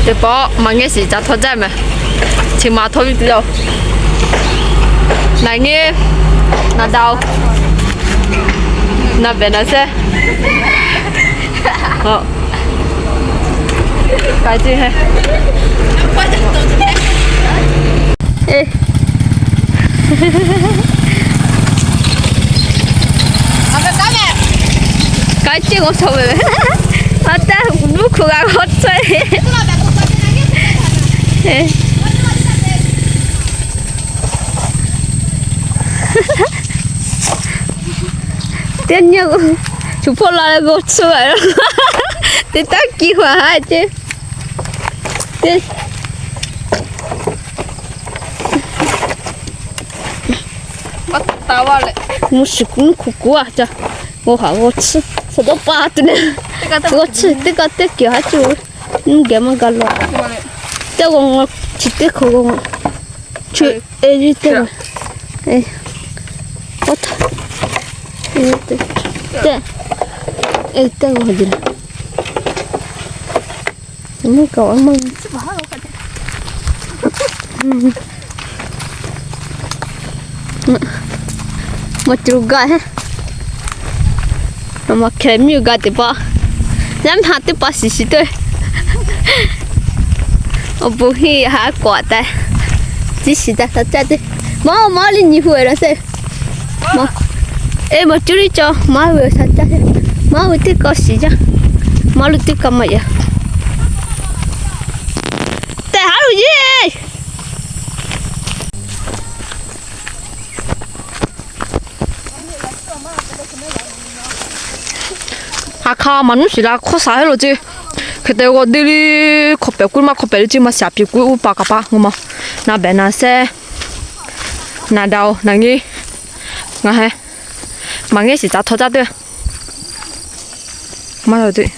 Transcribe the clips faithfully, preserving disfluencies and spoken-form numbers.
Te po mange si cha tho jai me. Chi ma tho bi ti lo. Na nge, na dao, na be na se. Ho. Kai chi hai. Eh. Kai chi ko so be. Ata nu ko ga ko tse. Eh. Tên nhau chủ phô là gột sửa. Tên ta kỳ hỏa hai chứ. Tên bắt tao vào lệ. Mu sik nu ku ku a cha. Ngo ha ngo chi. Sa do pa tu ne. Ngo chi te ka te ki ha chu. Nu ge ma ga lo. Te ngo ngo chi te ko ngo. Chu e ji te. E. Ot. E te. Te. E te ngo ji. Mu ka wa ma. Mo truga he. Mo kremi ga te pa. Nam ha te pa si si te. O bu hi ha kwa ta. Ti si ta ta ta te. Ma ma li ni hu ra se. Ma. E mo churi cho ma hu sa ta se. Ma hu te ko si ja. Ma lu te ka ma ya. Te ha lu ye. Akha manu sila khosa helo je. Kete go dili khope kulma khope li chi ma sia pi ku u pa ka pa ngoma. Na be na se. Na dao na ngi. Nga he. Ma nge si cha tho cha te. Ma lo te.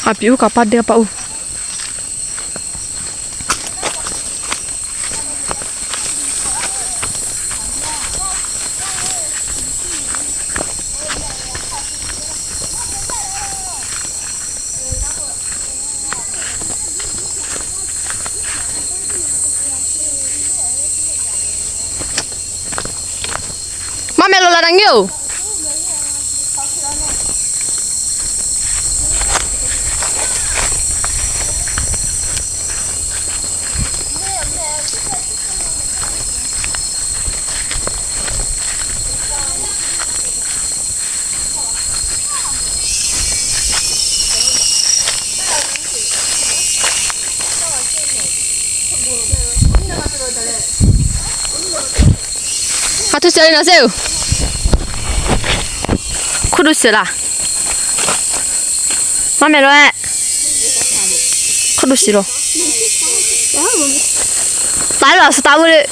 Api u kapa de pa u. Ma me lo la dang yo. Atu sila na seu. Kudu sila. Ma me lo e. Kudu silo. Tayo sa tawo le.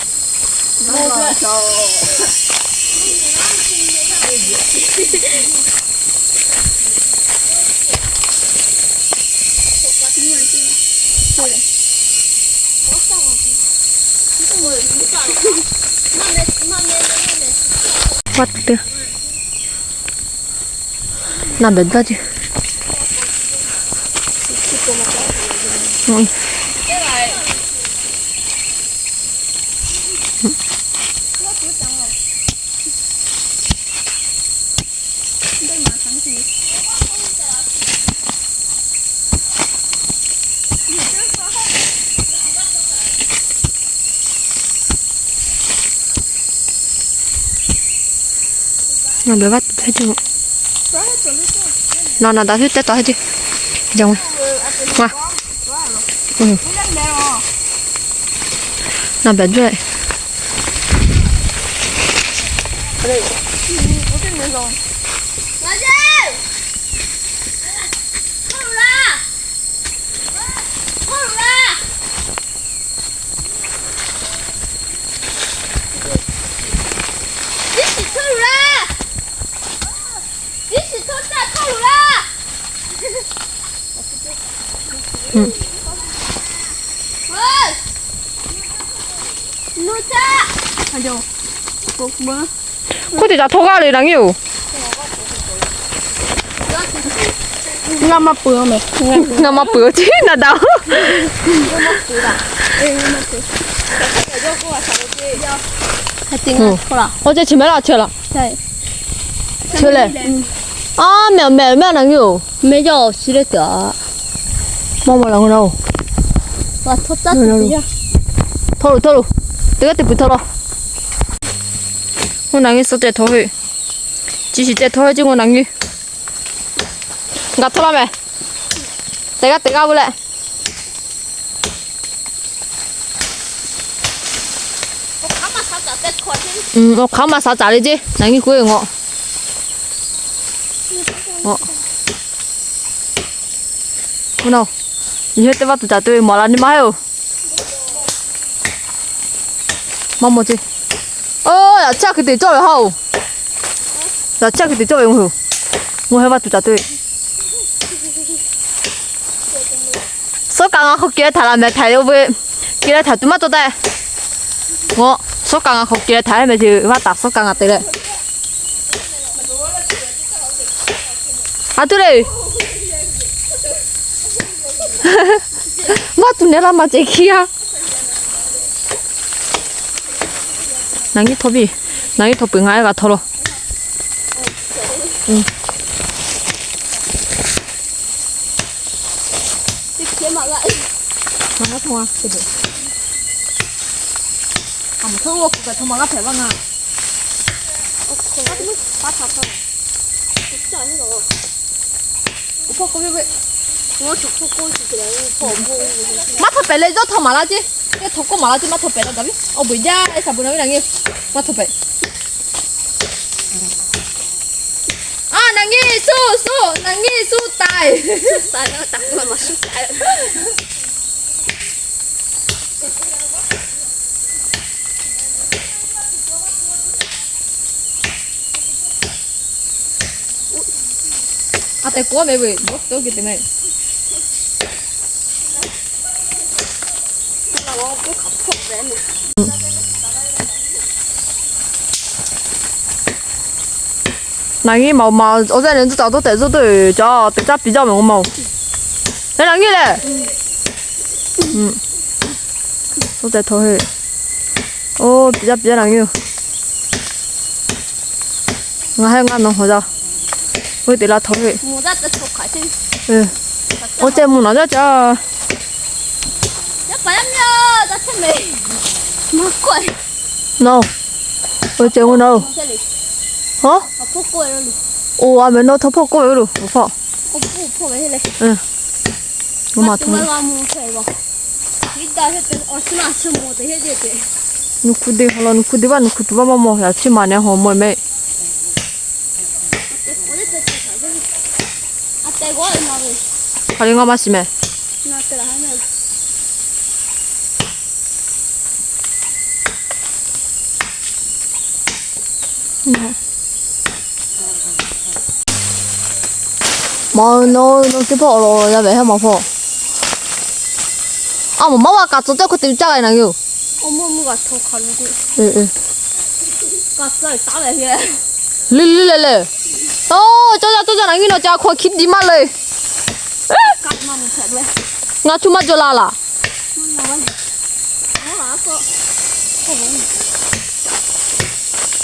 What the? Na bedda ji. Hmm. Na be bat te jong. Na na da te to te. Jong. Wa. Hmm. Na be jwe. Ko te ta thoga le nang yo. Nga ma pua me. Nga ma pua chi na da. Hati nga thola. O che chi me la che la. Che le. A me me me nang yo. Me jo si le ta. Mo mo la ngo na. Wa tho ta ti ya. Tho lo tho lo. Te ka te pu tho lo. Ngo nang so te tho he. Chi si te tho he chi ngo nang ni. Nga tho la me. Te ka te ka bu le. Um, o kha ma sa ta le je. Nang ni ku ngo. Ngo. Ngo no. Ni he te wa tu ta tu mo la ni ma he o. Ma mo che. O, ya cha ki te cho we hao. Ya cha ki te cho we ngo. Ngo he wa tu ta tu. So ka nga kho ke tha la me tha yo we. Ke la tha tu ma to ta. Ngo, so ka nga kho ke tha me che wa ta so ka nga te le. A tu le. Ma tu ne la ma che kia. Nang ni tho bi, nang ni tho pu nga ya ga tho lo. Ma nga tho a, ke de. A mo tho wo ku ka tho ma nga phe ba nga. Pa tha tho. Pho ko be. Ngo chu pho ko chu ke la pho ko. Ma tho pe le jo tho ma la ji. Ke tho ko ma la ji ma tho pe la ga bi. O bu ja e sa bu na bi na nge. Ma tho pe. A nang ni su su nang ni su tai. Su tai na ta ko ma su tai. A te ko me we, bok to ki te me. Nang ni mau mau, o zai nen zu zao to te zu dui, zao te za bi zao me mau. Nang ni le. Um. So te to he. O, bi za bi za nang ni. Nga he nga no ho za. Oi te la tho he. Mo za te tho kha che. Eh. O che mo na za cha. Ya pa ya mya za che me. Ma ko. No. O che mo no. Ho? A pho ko ro li. O a me no tho pho ko ro. O pho. O pho pho me le. Eh. Mo ma tho. Ma mo che ba. Nukhu de holo nukhu de ba nukhu tu ba mo mo ya chi ma ne ho mo me. Hari nga ma si me. Ma no no ke pho lo ya be ha ma pho. A mo ma wa ka tso te ko te cha ga na yo. O mo mo ga tho kha lu de. Eh eh. Ka tso ta le ye. Li li le le. O cho ja cho ja na ngi no cha kho khit di ma le. Ka ma mo phe le. Nga chu ma jo la la. Ma la ko.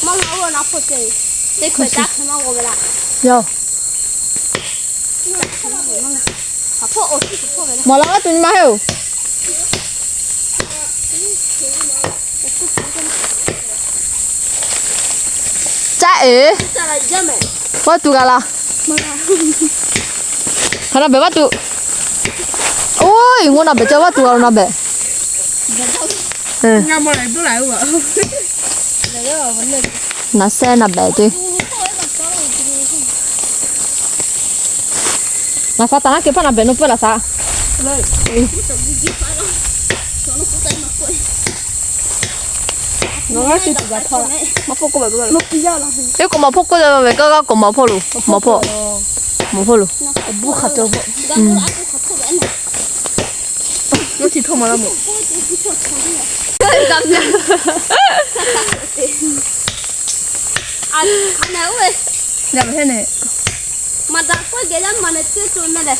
Ma la wo na pho te. Te kho ta kho ma wo la. Yo. Ma la tu ni ma heo. Cha e. Wa tu ga la. Hana be wa tu. Oi, ngo na be cha wa tu ga na be. Eh. Nga mo lai bu lai wa. Na se na be tu. Na sa ta na ke pa na be no pe la sa. No na si tu ga tho la. Ma pho ko ba ba. No pi ya la. E ko ma pho ko ba ba ka ka ko ma pho lo. Ma pho. Ma pho lo. Bu kha to bo. Ko si tho ma la mo. Kam ja. A, a na we. Ja ma he ne. Ma da ko ge ja ma ne te tu na de.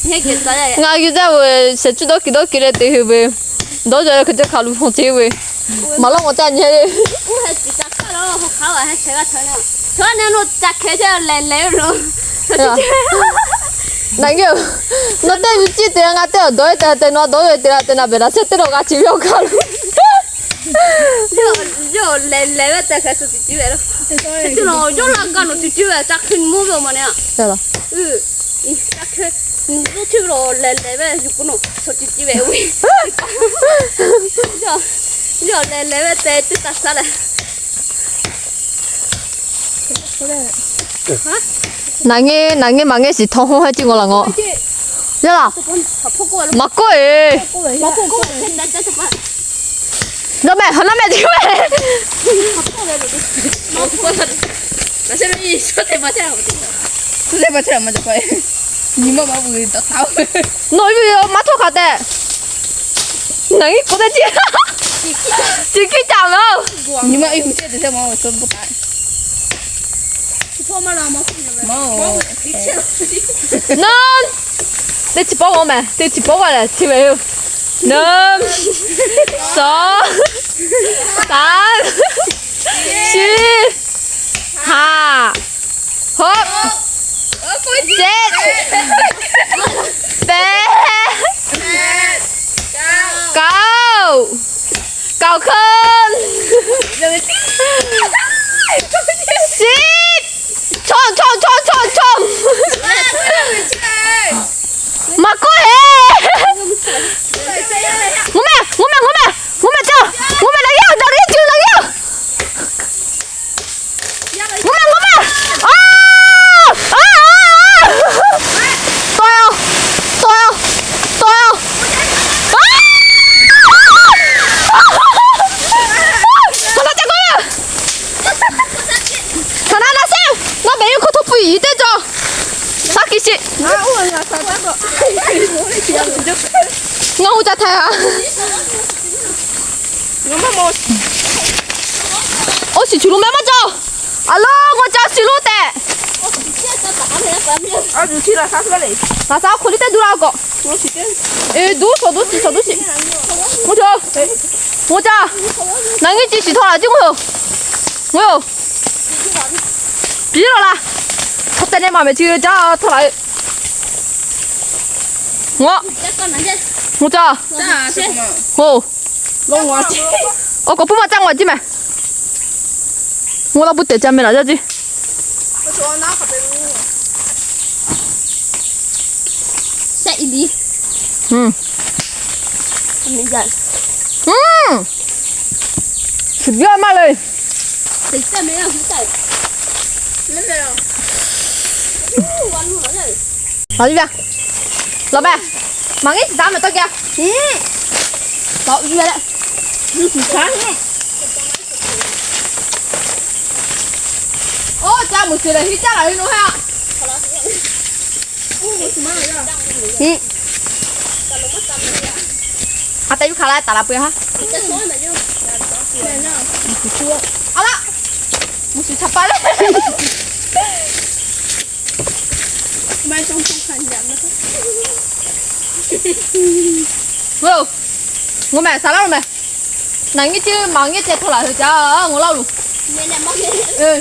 He ge ta ya. Nga ge ja we se chu do ki do ki re te hu we. Do ja ko ja ka lu ho te we. Ma lo mo ta ni he. U he ti ta ka lo ho ka wa he se ga ta na. Cho ne no ta ke ja le le lo. Ya. Nang yo. No te yu chi te nga te do te te no do te te na be la se te lo ga chi yo ka lu. Yo, yo, le, le, ve te ke su ti ti ve lo. Te no, yo la ga no ti ti ve, ta kin mu ve ma ne. Ya la. U, i, ta ke, no ti lo, le, le, ve, yo ko no, su ti ti ve, wi. Yo, yo, le, le, ve, te, te ta sa le. Ha? Nang e, nang e, ma nge si tho ho ha chi ngo la ngo. Ya la. Ma ko e. Ma ko e. No me, no me, dime. Na se ni so te ma cha. So te ma cha ma cha pa. Ni ma ma bu ta ta. No, yo, ma tho ka te. Nang i ko te chi. Chi ki cha lo. Ni ma i bu che te ma so bu ta. Chi po ma la ma. Ma. Non. Te chi po wo me. Te chi po wa le chi ve yo. Năm, sáu, tám, chín, ha, hop, chết, bé, cao, cao khôn, shit. Chom, chom, chom, chom, chom. Ma ko he. Ngome, ngome, ngome. Ngome cha. Ngome na yo, na yo, na yo. Ngome, ngome. Ah! Ah, ah, ah. Toyo. Toyo. Toyo. Ah! Kona cha ko. Sana na se, na be ko to pui ite jo. Sa ki si. Nga u nga sa ta ko. Nga u ja tha ya. Nga ma mo. O si chulu me ma jo. Alo, ngo cha si lu te. A ju chi la sa sa le. La sa ko li te du la ko. Ngo si te. E, du so du si so du si. Ngo jo. Ngo cha. Nang i chi si tho la ji ngo. Ngo. Pi lo la. Tho te ne ma me chi ja tho la. Ngo. Ngo cha. Ngo. Lo ngo chi. O ko pu ma cha ngo chi me. Ngo la bu te cha me la ja ji. Sa i li. Hmm. Ni ja. Hmm. สุดยอดมากเลย Sai ta me ya hu ta. Me me ya. U, wa lu la ya. Hadi ya. Lo be. Ma nge si sa me to kya? Hmm. Lo u ya le. Lu si sa. O, cha mu si le hi cha la hi no ha. Hmm. Ata yu khala tala pui ha. Ala. Musu chapa le. Mai tong tong kan jam na. Wo. Ngo me, sa la me. Nang i chi ma nge che tho la he ja, ngo la lu. Me le ma me. Eh.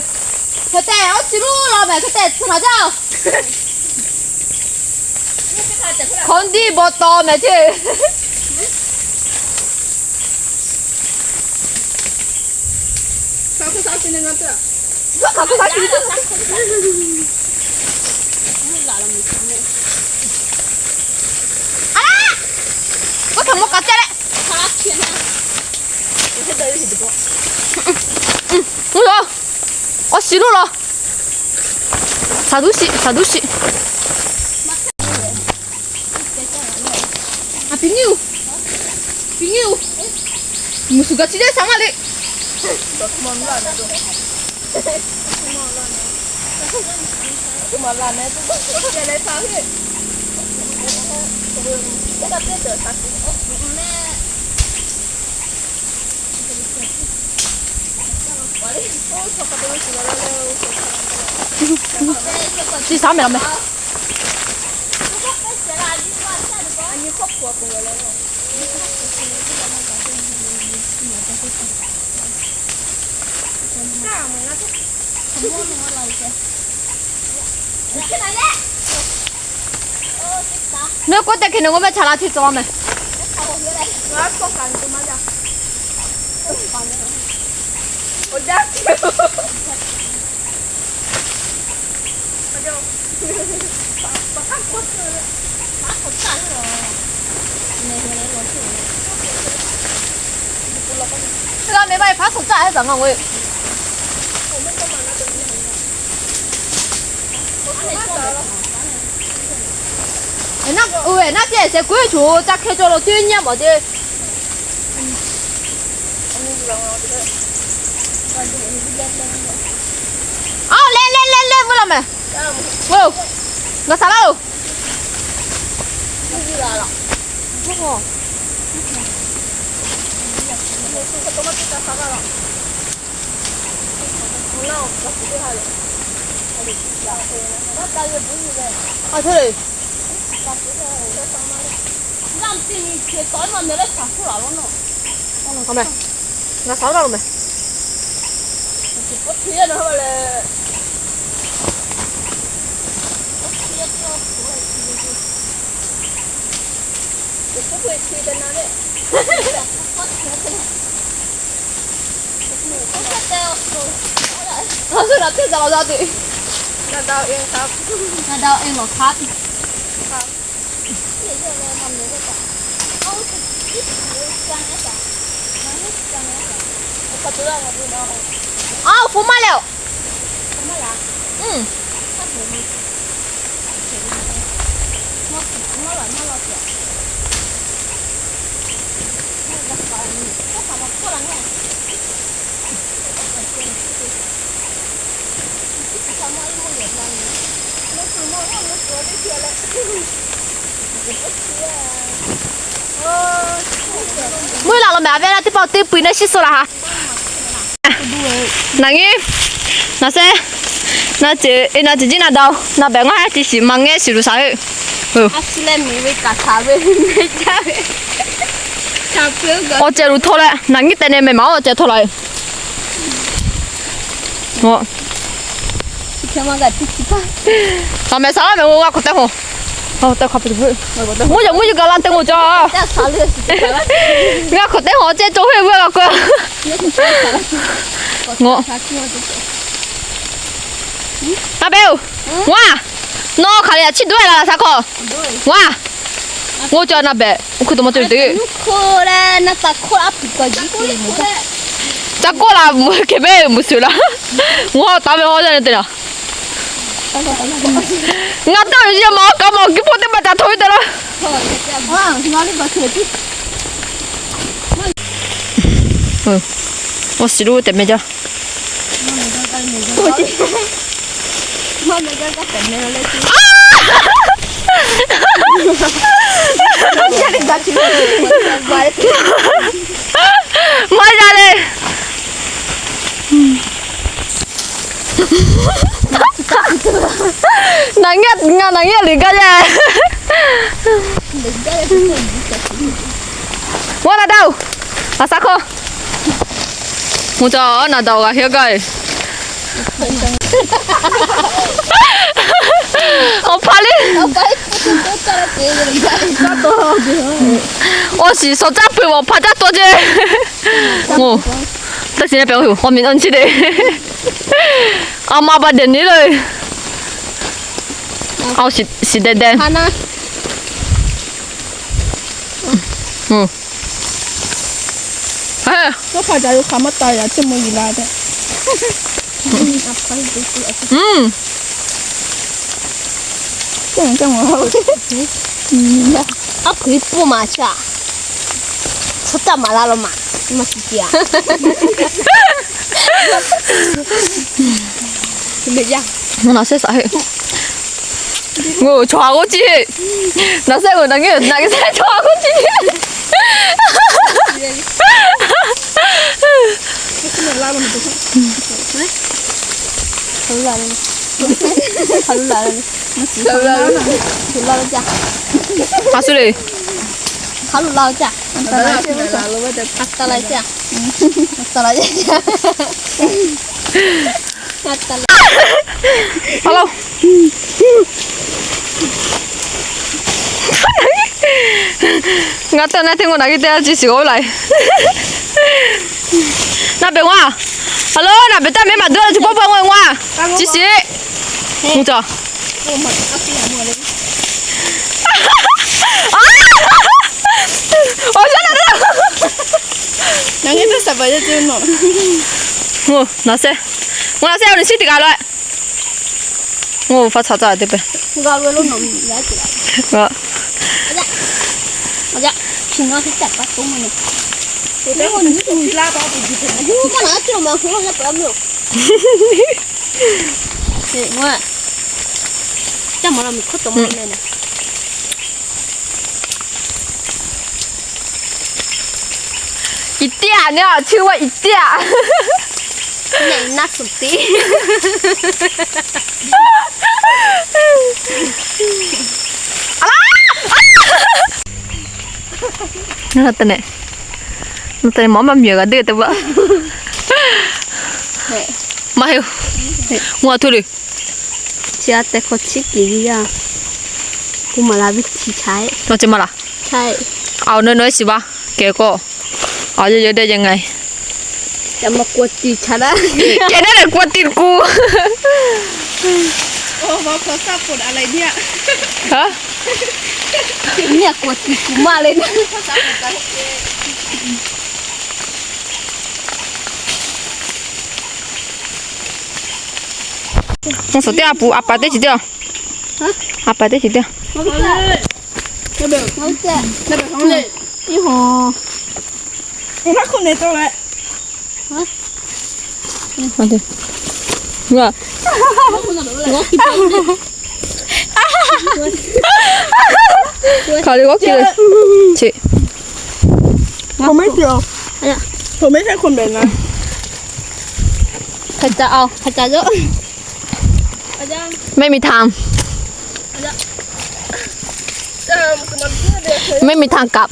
Ka te, o si lu la me, ka te, tho la ja. Kon di bo to me che. Sa ko sa chi ne nga ta. Sa ko sa chi ne. Ala! Ko ta mo ka che le. Uyo. O si lu lo. Sa du si, sa du si. A pi ngiu. Pi ngiu. Musu ga chi de sa ma le. 至少未諗咩？你嗰隻拳頭我咪查下鐵咗咩？我你講你咪拍手真係一陣啊！我。那喂，那這些鬼蟲，咋開咗落對面無的？啊，來來來來，我來咩？我，我啥了？不好。啊，對。好咩？我掃到了沒？老師，那這個老師對。那到應該。那到應該。啊，服嘛了。嗯。 妹啦，我們阿伯那地方對不那洗手了哈。那你，那些，那姐，那姐姐那刀，那邊我還只是忙个洗路啥个。哦。啊，是嘞，沒位搞啥位，沒家位。差不多。我這路拖了，那你等你沒忙，我這拖來。我。你看嘛，个弟弟吧。啊，沒啥了，沒我，我可待会。哦，待会不不。我就我就搞烂等我家啊。這啥了？我可待会這做會不要搞。我。阿表，哇，喏，看了，去對了，啥个？哇，我叫那邊。 我去多麼久的。可憐，那大可啊，不可以，不可以。大可啦，我根本不是啦。我打沒好在那了。我到底要毛搞毛，給我的嘛打头一点了。啊，哪里把车子？嗯，我洗路得没叫。 मजा ले। नंगे, नंगे लिखा जाए। Wala dau. Asako. Mucha na dau ga hiya gai. O pali. O si so cha pu wo pa cha to je. Mo. Ta si na pe o ho min on chi de. Ama ba de ni le. Au si si de de. Hana. Hmm. Hai. Ko kha ja yo kha ma ta ya che mo yi la de. Hmm. Che mo che mo. Hmm. A pui pu ma cha. Sota ma la lo ma. Ma si kia. Me ya. Mo na se sa he. वो छुआ को ची। नसे को नंगे नंगे से छुआ को ची। Hello, hello. Hello, hello. Hello, hello. Hello, hello. Hello, hello. Hello, hello. Hello. Nga ta na tengo na ki te a chi si go lai. Na be wa. Hello, na be ta me ma do chi po po wa. Chi si. Mu cha. Oh, cha na. Nang ito sa ba ya no. Mu, na se. Mu na se, ni si ti ka lo. Ngo fa cha cha de pe. Ga lo lo no ya ti la. Ngo. Aja. Aja. Sino si cha pa tu mo. Te mo ni tu la ba bu ji. Ayu ma na tu ma ko ya pa mo. Te mo. Cha mo la mi ko to mo le na. Itia ne a chu wa itia. Ne na su ti. Ala! Natane. Natane mama mia ga de te ba. Ma heu. Ngwa thu le. Chia te ko chi ki ya. Ku ma la bi chi chai. No che ma la. Chai. Au no no si ba. Ke ko. Au yo yo de yang ngai. Ya ma ko ti cha la. Ke na le ko ti ku. Oh, ma ko sa ko ala dia. Ha? Ni ko ti ku ma le. Mo so te apu apa te chi te. Ha? Apa te chi te. Mau tak? Mau tak? Iho. Ina ko ne to le. Ha? Ade. Nga. Kali ko ki. Chi. Ko me tio. Ko me sa ko me na. Kata au, kata jo. ไม่มีทาง ไม่มีทางกลับ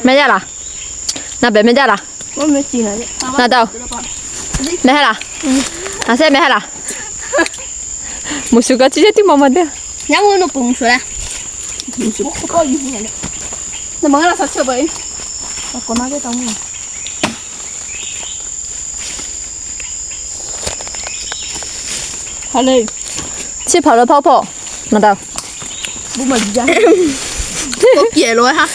ไม่ได้ล่ะ นะแบบไม่ได้ล่ะ 那到，没海了，啊，现在没海了。Musuh kau cicak tu mama dia. Yang mana pun musuh lah. Musuh kau ini. Nama lah saja baik. Aku nak dia tahu. Hello. 吃跑了泡泡，那到。不买家。我给了哈。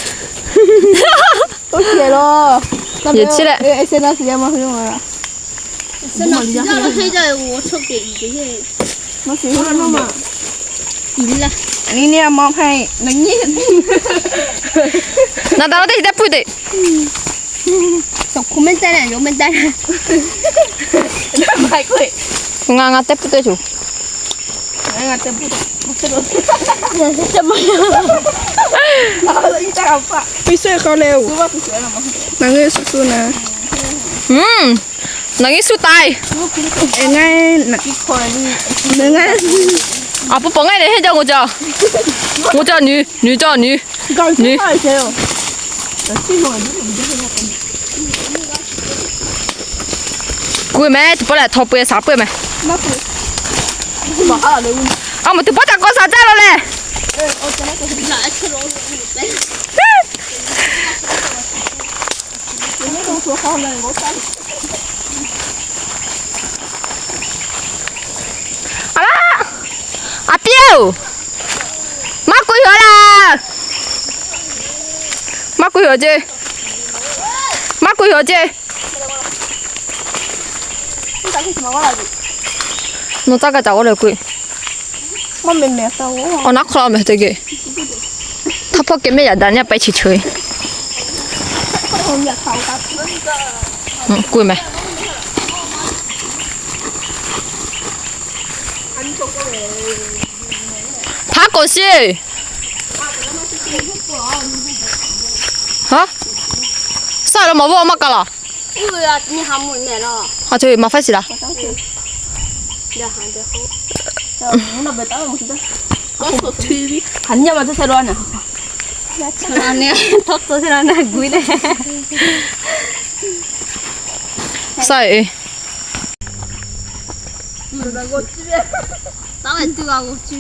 我给了。也吃了。哎，现在时间吗？不用了。现在时间了，现在我抽给你的。那谁会弄嘛？赢了。你那毛拍，那你。那到底在不对？ Sa comment ta na, comment ta na. Mai koi. Nga nga te pute chu. Nga nga te pute. Pute lo. Ya se chama. Ala ita apa? Piso ko leo. Suba tu suba na. Nangi su su na. Hmm. Nangi su tai. Engai na. Engai. Apa pangai ne he ja ngo ja. Ngo ja ni, ni ja ni. Ni. Kui me, tu pole thopue sapue me. Ama tu pata ko sa jalo le. Ala! Apiu! Makui hola! Makui hoje! Makui hoje! No taka ta ole kui. Mami me ta wo. Ona kho me te ge. Thapo ke me ya danya pai chi chui. Kui me. Kosi. Ha? Sa lo mabu ama kala. Ui, ni hamu me lo. Acho ma fasi la. Ya, han de ho. Muna beta mo kita. Hanya ma sa lo na. Ane, tok to sa na gui de. Sa e. Tawa tu wa wo tu.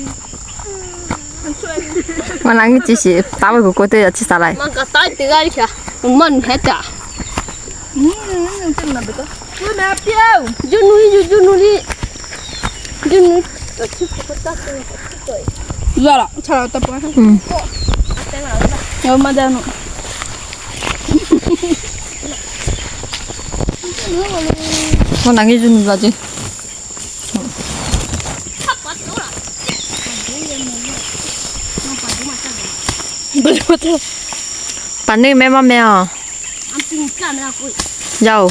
Mana ngi chi si tawa ko ko te ya chi salai. Man ka tai te ga kya. Man heta. Hmm, hmm, hmm, hmm, hmm. Junu ni, junu ni. Junu. Zara, chara ta pa. Hmm. Yo ma janu. Mana ngi junu la ji. Pani me ma me a. Yao.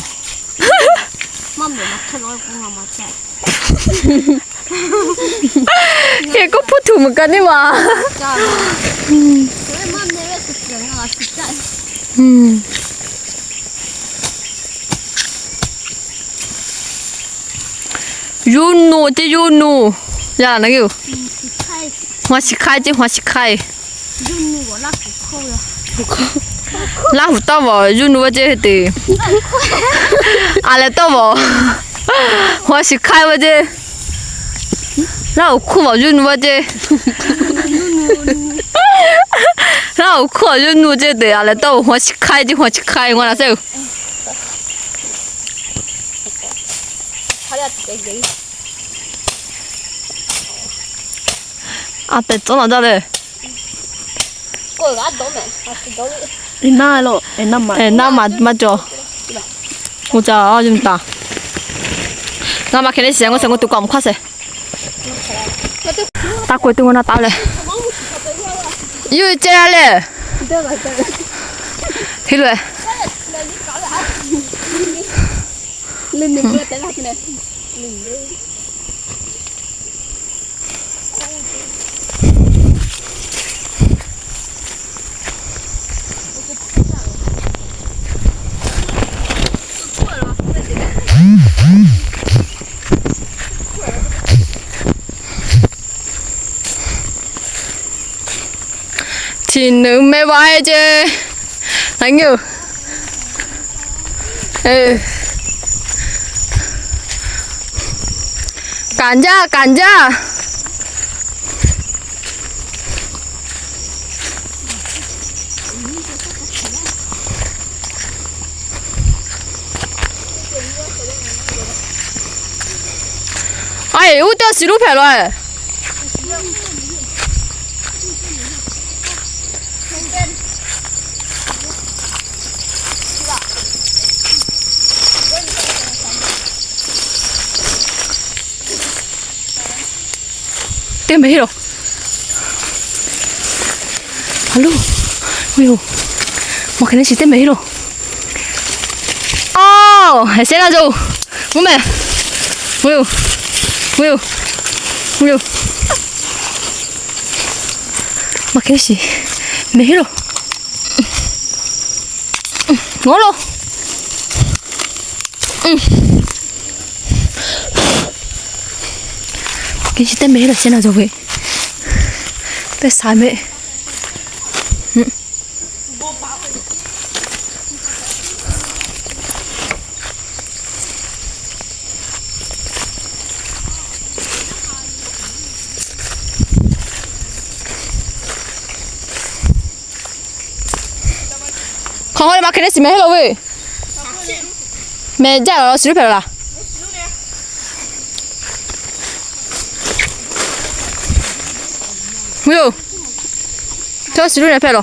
Ke ko putu mo ka ni wa. Hmm. Yunu, te yunu. Ya, na yu. Hua si kai, te hua si kai. Yunu wa la ku ko ya. La hu ta wa, yunu wa je te. Ale ta wa. Hua si kai wa je. La ku wa yunu wa je. La ku wa yunu je te, ale ta hua si kai, te hua si kai, ngona se. A te tso na da le. Ina lo, ina ma. Ina ma, ma jo. Mo ja a yun ta. Na ma kene se ngo se ngo tu kom kha se. Ta ko tu ngo na ta le. Yu che le. Hi lo. Le ni ko ta la kene. Chin me wai je. Thank you. Eh. Kanja, kanja. Ai, u te siru phelo ai. Te me hiro. Hello. Uyo. Ma kene si te me hiro. Oh, ese na jo. Mume. Uyo. Uyo. Uyo. Ma kene si. Me hiro. Ngolo. Kisi te me hiro se na jo we. Pe sa me. Khong hoi ma kene si me hilo we. Me ja lo siru phelo la. Yo. To siru ne phelo.